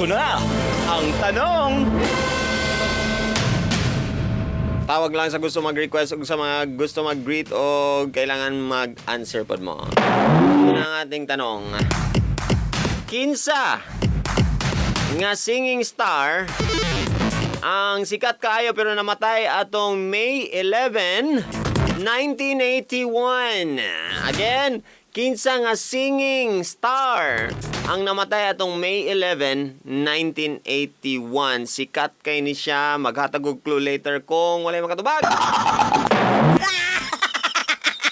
Ito na ang tanong. Tawag lang sa gusto mag-request o sa mga gusto mag-greet o kailangan mag-answer pod mo. Ito na ang ating tanong. Kinsa nga singing star ang sikat kaayo pero namatay atong May 11, 1981? Again, kinsa nga singing star ang namatay atong May 11, 1981? Sikat kay ni siya. Maghatag og clue later kung walay makatubag.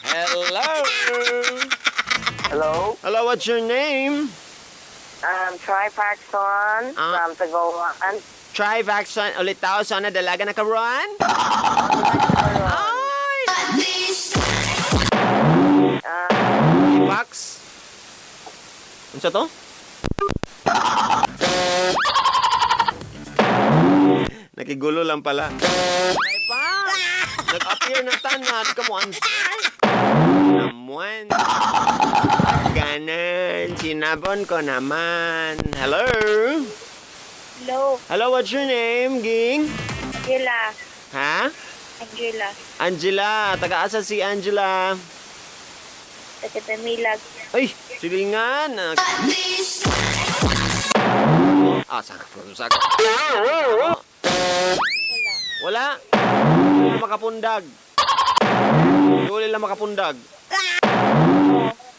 Hello! Hello. Hello, what's your name? Troy Paxton Ah. from Tagoan. Try vaccine ulit tao sana dalaga na karon. Ay! Pax. Unsa to? Nakigulo lang pala. Ay pa! Nag-appear na tanad ka mo answer. Namuan. Ganan. Sinabon ko naman. Hello? Hello, Hello, what's your name, Ging? Angela. Ha? Angela. Angela. Taga-asa si Angela? Taga Tamilag. Ay, silingan. Ah, sakap. Sakap. Wala. Wala. Wala makapundag. Duli lang makapundag.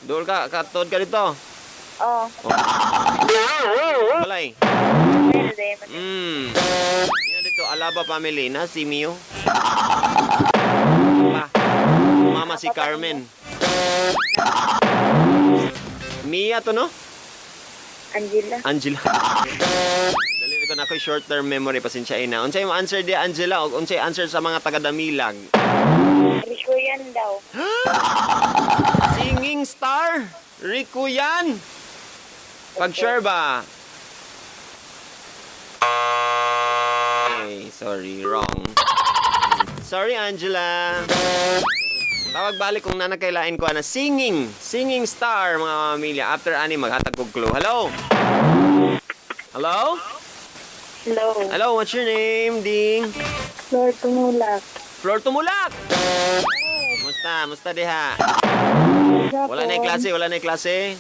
Dul ka, katod ka dito. Oh, Balay. pwede. Yan dito, Alaba family na si Mio. Pa. Mama si Carmen. Mia to, no? Angela. Angela. Dali ko na ako'y short-term memory, pasensya na. Unsay mo answer di Angela o unsay answer sa mga taga-Damilag? Rico yan daw. Singing star, Rico yan. Pag-share ba? Okay, sorry, wrong. Sorry, Angela. Tawag balik kung nanakailain ko na singing, singing star, mga pamilya. After ani maghatag kog clue. Hello? Hello? Hello. Hello, what's your name, Ding? Flor Tumulak. Flor Tumulak! Musta, musta diha? Wala na yung klase, wala na yung klase.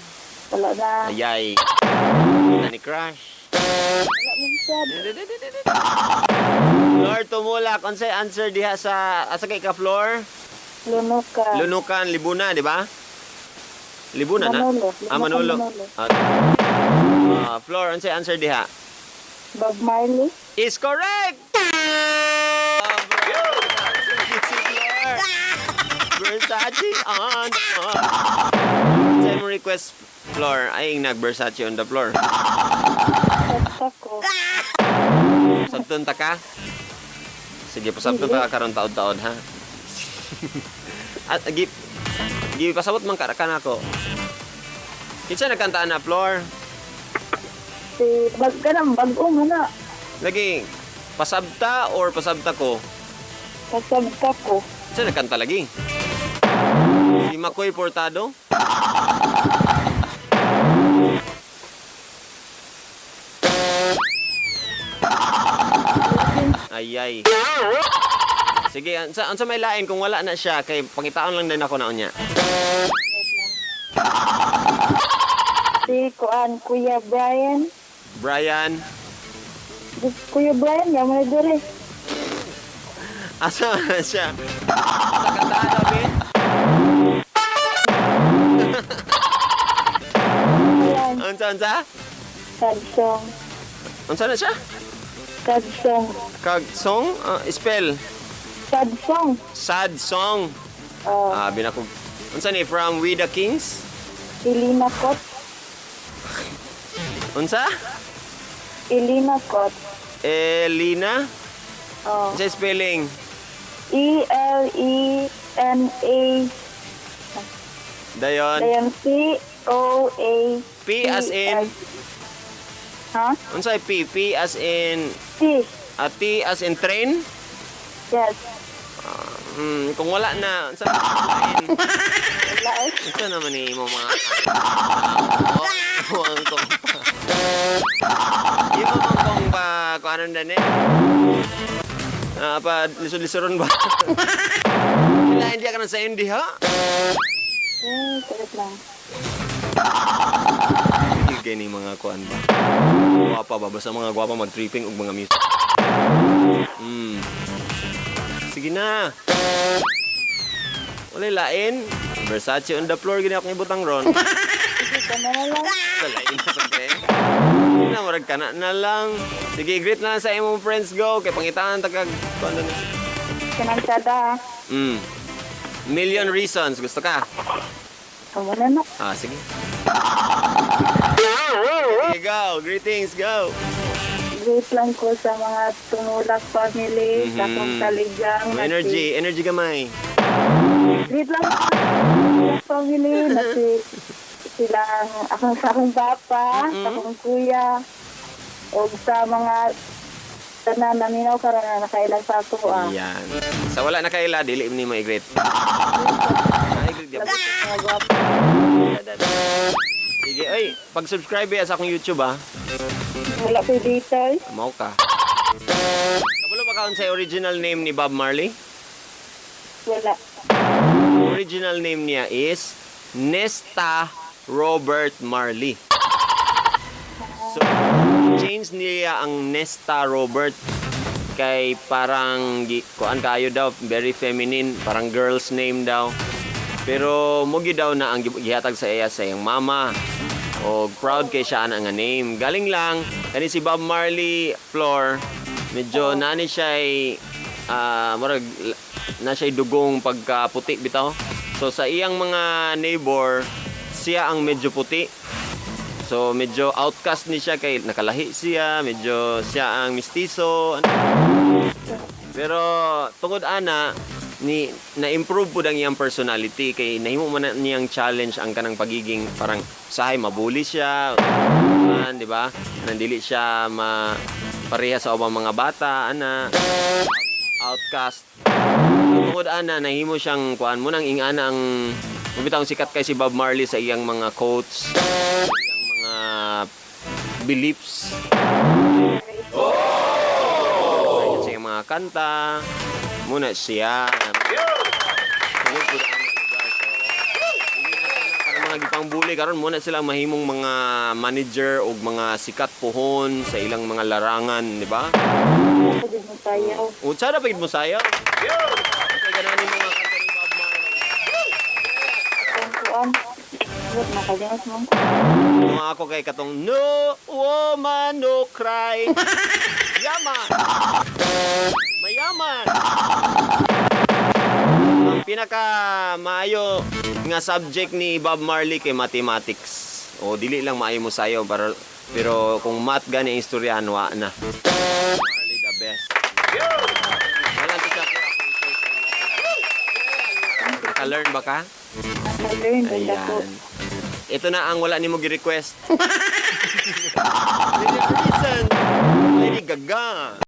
Wala na. Ayay. Kita ni Crush. Wala man sad. Flor Tumulak, unsay answer diha sa asa kay ka, Flor? Lunuka. Lunukan, Libuna, di ba? Libuna na? Manolo. Ah, Manolo. Lunukan, Manolo. Ah, ah, Flor, unsay answer diha? Bob Marley. Is correct! Si Flor. Versace on the floor. Sa'yo mo request, Flor. Ay, nag Versace on the floor. Kanta ko. Sabton ta ka? Sige, pasabton ta ka karon taod-taod, ha? At gi gi pasabot man ka nako. Kinsa nagkantaan na, Flor? Si bag ka ng bag-o man na. Lagi pasabta or pasabta ko? Kasabta ko. Kinsa nagkanta lagi? Si Makoy Portado? Ayay. Sige, unsa may lain kung wala na siya kay pangitaon lang din ako na unya. Si Kuan, Kuya Brian. Brian, Kuya Brian, yaman na dere. asa na siya? Sa kantaan daw, Ben? Ayan, Unsa, unsa? sad song. Unsa na siya? Sad song. Kag song? Ah, spell. Sad song. Sad song. Oh, Ah, binakog. Unsa ni from We the Kings? Elena Kot. Unsa? Elena Kot. Elina? Oh. Unsa spelling? E L E N A Dayon. Dayon C O A P as in Ha? Unsa P? P as in T. ah, T as in train? Yes. Kung wala na, unsa lain? Wala eh. Unsa naman ni imo mga Oh, ang ko pa. Di mo man kong pa kung anong dani. Ah, pa lisod-lisoron ba? Wala, hindi ka na sa hindi, ha? Eh, kulit lang. Hindi gani mga kuan ba? Gwapa ba? Basta mga gwapa mag-tripping og mga music. Sige na. Walay lain. Versace on the floor, gini akong ibutang ron. Sige, ka na lang. Sa lain na sa pre. Sige na, murag kana na lang. Sige, greet na lang sa imong friends go. Kay pangitaan tagag kuan na. Kanang sada. Million Reasons. Gusto ka? Amo na na. Ah, sige. Sige, go. Greetings, go. Great lang ko sa mga Tumulak family, sa akong kaligang. Energy, energy gamay. Great lang ko sa Tumulak family, na si silang akong sa akong papa, sa akong kuya, o sa mga tanan naminaw karon na nakailan sa ako ah. Yan. Sa wala na kaila, dili ni mo i-greet. Ah, i-greet di ba? Mga gwapo. Sige, ay, pag-subscribe eh, sa akong YouTube ah. Wala ko dito eh. Mau ka. Kabalo ba kaon sa original name ni Bob Marley? Wala. Original name niya is Nesta Robert Marley. So, change niya ang Nesta Robert kay parang kuan kayo daw, very feminine, parang girl's name daw. Pero mugi daw na ang gihatag sa iya sa iyang mama. O proud kay siya ana nga name. Galing lang kani si Bob Marley, Floor, medyo nani siya ay murag na siya dugong pagkaputi bitaw. So sa iyang mga neighbor, siya ang medyo puti. So medyo outcast ni siya kay nakalahi siya, medyo siya ang mistiso. Pero tungod ana ni na-improve pud ang iyang personality kay nahimo man na niyang challenge ang kanang pagiging parang sahay mabuli siya, man, di ba? Nandili siya ma pareha sa ubang mga bata ana, outcast. Tungod ana nahimo siyang kuan mo nang ingana ang bitaw sikat kay si Bob Marley sa iyang mga quotes, iyang mga beliefs. Oh! Sa iyang mga kanta, muna siya. Tungod pud ana lugar. So, dili na sila kanang mga gipangbuli karon muna sila mahimong mga manager o mga sikat pohon sa ilang mga larangan, di ba? Ako din mo sayaw. Unsa na pagid mo sayaw? Unsay ganahan nimo mga kanta ni Bob Marley? Akong kuan. Wala nakalimot mo. Mga ako kay katong "No Woman No Cry." Yaman. Mayaman. Ang pinaka maayo nga subject ni Bob Marley kay mathematics. O dili lang maayo mo sayo pero pero kung math gani ang istoryahan wa na. Marley the best. Wala to siya ko akong share sa inyo. Naka-learn ba ka? Naka-learn din ako. Ayan. Ito na ang wala nimo gi-request. Lady Reason. Lady Gaga.